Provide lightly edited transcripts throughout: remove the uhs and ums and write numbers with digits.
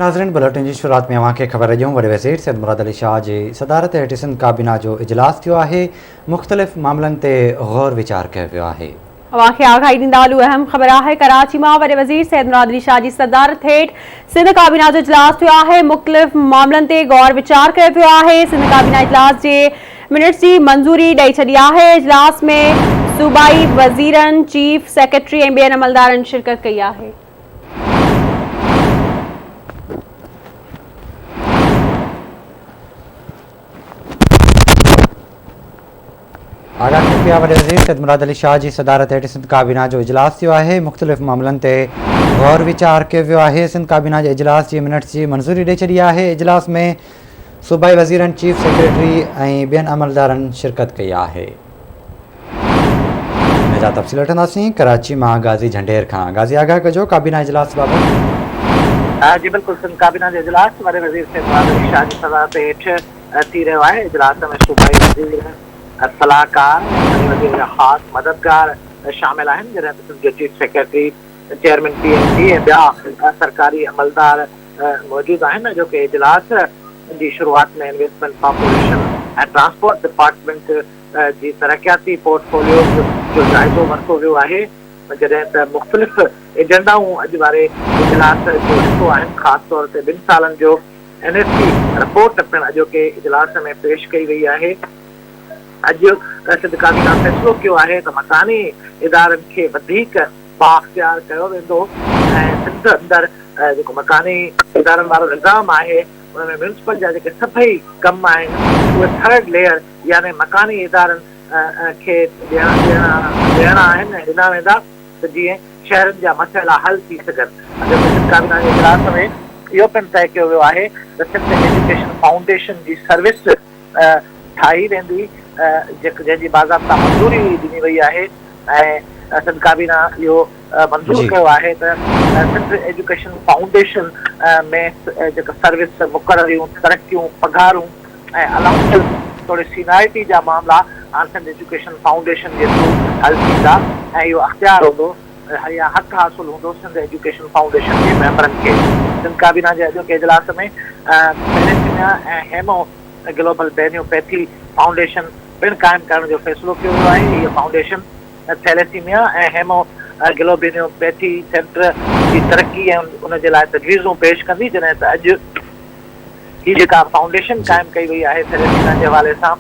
ناظرين بليٽن جي شروعات ۾ اوهان کي خبر ڏيون وڏي وزير سيد مراد علي شاهه جي صدارت هيٺ سنڌ ڪابينا جو اجلاس ٿيو آهي مختلف معاملن تي غور ويچار ڪيو ويو آهي. اوهان کي آگاهي ڏيندا هلون اهم خبر آهي ڪراچي مان وڏي وزير سيد مراد علي شاهه جي صدارت هيٺ سنڌ ڪابينا جو اجلاس ٿيو آهي مختلف معاملن تي غور ويچار ڪيو ويو آهي سنڌ ڪابينا اجلاس جي منٽس جي منظوري ڏئي ڇڏي آهي اجلاس ۾ صوبائي وزيرن چيف سيڪريٽري ۽ ٻين عملدارن شرڪت ڪئي آهي. آگاهه ٿي پيا وڏي وزير سيد مراد علي شاهه جي صدارت هيٺ سنڌ ڪابينا جو اجلاس ٿيو آهي مختلف معاملن تي غور ويچار ڪيو ويو آهي سنڌ ڪابينا جي اجلاس جي منٽس جي منظوري ڏئي ڇڏي آهي اجلاس ۾ صوبائي وزيرن چيف سيڪريٽري ۽ ٻين عملدارن شرڪت ڪئي آهي. ان جا تفصيل وٺنداسين ڪراچي مان غازي جهنڊير کان. غازي آگاهه ڪجو ڪابينا اجلاس بابت. جي بلڪل سنڌ ڪابينا جو اجلاس وڏي وزير سيد مراد علي شاهه جي صدارت هيٺ ٿي رهيو آهي اجلاس ۾ صوبائي وزير، صلاحڪار ۽ وڏي وزير جا خاص مددگار شامل آهن جڏهن ته سنڌ جو chief secretary, chairman P M C ۽ ٻيا سرڪاري عملدار موجود آهن اڄوڪي اجلاس جي شروعات ۾ انويسٽمينٽ ڪارپوريشن ۽ ٽرانسپورٽ ڊپارٽمينٽ جي ترقياتي پورٽ فوليوز جو جائزو ورتو ويو آهي جڏهن ته مختلف ايجنڊائون اڄ واري اجلاس جو حصو آهن خاص طور تي ٻن سالن جو اين ايف سي رپورٽ پڻ اڄوڪي اجلاس ۾ پيش ڪئي وئي آهي اڄ سنڌ ڪابينا فيصلو ڪيو آهي ته مڪاني ادارن کي وڌيڪ بااختيار ڪيو ويندو ۽ سنڌ اندر جيڪو مڪاني ادارن وارو نظام آهي ان ۾ ميونسپل جا جيڪي سڀئي ڪم آهن اهي ٿرڊ ليئر يعني مڪاني ادارن کي ڏيڻا آهن ۽ ڏنا ويندا ته جيئن شهرن جا مسئلا حل ٿي سگهن. اڄوڪي سنڌ ڪابينا جي اجلاس ۾ اهو پڻ طئي ڪيو ويو آهي ته سنڌ ايجوڪيشن فائونڊيشن جي سروس ٺاهي ويندي جنهن جي باضابطا منظوري ڏني وئي آهي ۽ سنڌ ڪابينا اهو منظور ڪيو آهي ته سنڌ ايجوڪيشن فائونڊيشن ۾ جيڪا سروس مقرريون، ترقيون، پگهارون ۽ الائونسز توڙي سينارٽي جا معاملا هاڻ سنڌ ايجوڪيشن فائونڊيشن جي ٿرو حل ٿيندا ۽ اهو اختيار هوندو يا حق حاصل هوندو سنڌ ايجوڪيشن فائونڊيشن جي ميمبرن کي. سنڌ ڪابينا جي اڄوڪي اجلاس ۾ ٿيليسيميا ۽ haemoglobinopathy foundation پڻ قائم ڪرڻ جو فيصلو ڪيو ويو آهي. هيء فائونڊيشن ٿيليسيميا ۽ هيمو گلوبينيوپيٿي سينٽر جي ترقي ۽ ان جي لاء تجويزون پيش ڪندي جڏهن ته اڄ هي جيڪا فائونڊيشن قائم ڪئي وئي آهي ٿيليسيميا جي حوالي سان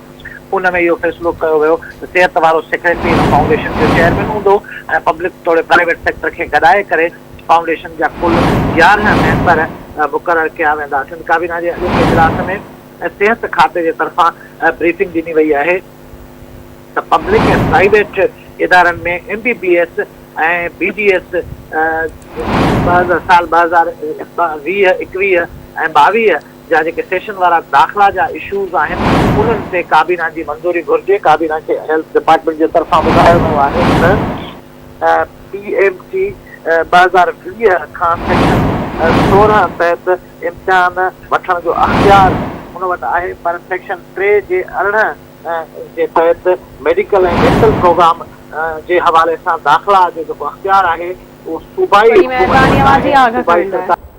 ان ۾ اهو فيصلو ڪيو ويو ته صحت وارو سيڪريٽري هن فائونڊيشن جو چيئرمين هوندو ۽ پبلڪ توڙي پرائيويٽ سيڪٽر کي گڏائي ڪري فائونڊيشن جا ڪل 11 ميمبر مقرر ڪيا ويندا. سنڌ ڪابينا جي اڄوڪي اجلاس ۾ صحت کاتي جي طرفان بريفنگ ڏني وئي آهي ته پبلڪ ۽ پرائيويٽ ادارن ۾ M B B S ۽ B D S سال 2020، 21 ۽ 22 جا جيڪي سيشن وارا داخلا جا اشوز آهن انهن تي ڪابينا جي منظوري گهرجي، ڪابينا کي هيلٿ ڊپارٽمينٽ جي طرفان ٻڌايو ويو آهي ته پي ايم ٽي 2020 کان سيڪشن 16 تحت امتحان وٺڻ جو اختيار ان وٽ آهي پر سيڪشن 3 جي 18 جي تحت ميڊيڪل ۽ ڊينٽل پروگرام جي حوالي سان داخلا جو جيڪو اختيار آهي اهو صوبائي وڏي حڪومت مهرباني وٽ اوهان جي آهي آگاهه صوبائي ڪرڻ لاء. سرڪار.